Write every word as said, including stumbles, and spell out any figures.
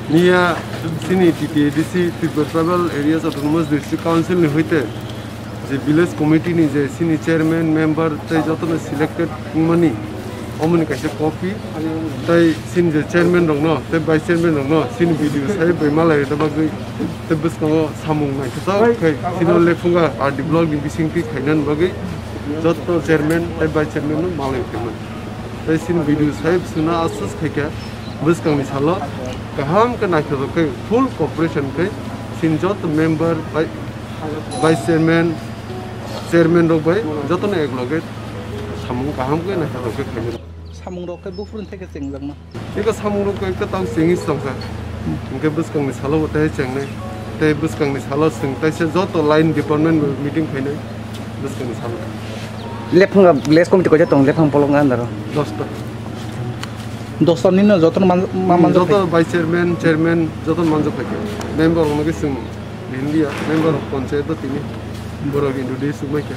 Niya chini T T A D C, Tripura Tribal Areas Autonomous District Council ni hoite je village committee ni je chini chairman, member tei jotono selected wngmani omoni kaisa copy tei chini je chairman rokno tei vice chairman rokno chini B D O sai bai malai rwna bagwi tei bwskango samung naithotok khe chini lephunga R D block ni bisingtwi khainani bagwi joto chairman tei vice chairman no malai khaimani. Tei chini B D O sai bwswkno aswk khaikha. Bwskangni salo kaham khe naithotok khe full cooperation khe chini joto member bai, vice chairman, chairman rok bai jotono ekloge samung kaham khe naithotok khe khaimani. Samung rok khe buphuruni theke chengjakma. Eko samung rok khe tang chengwi tongkha. Hwnkhe bwskangni salo bo tei chengnai. Tei bwskangni salo chwng teisa joto line department bai meeting khainai. Bwskangni salo. Lephunga village committee koita tong lephang polok na andaro. Dosta. Dosta nino jotono man-, ma-, manjak joto phai. Vice chairman, chairman joto manjak phai. Member rokno khe chwng India, member of panchayat tini borok introduce wngmai khe.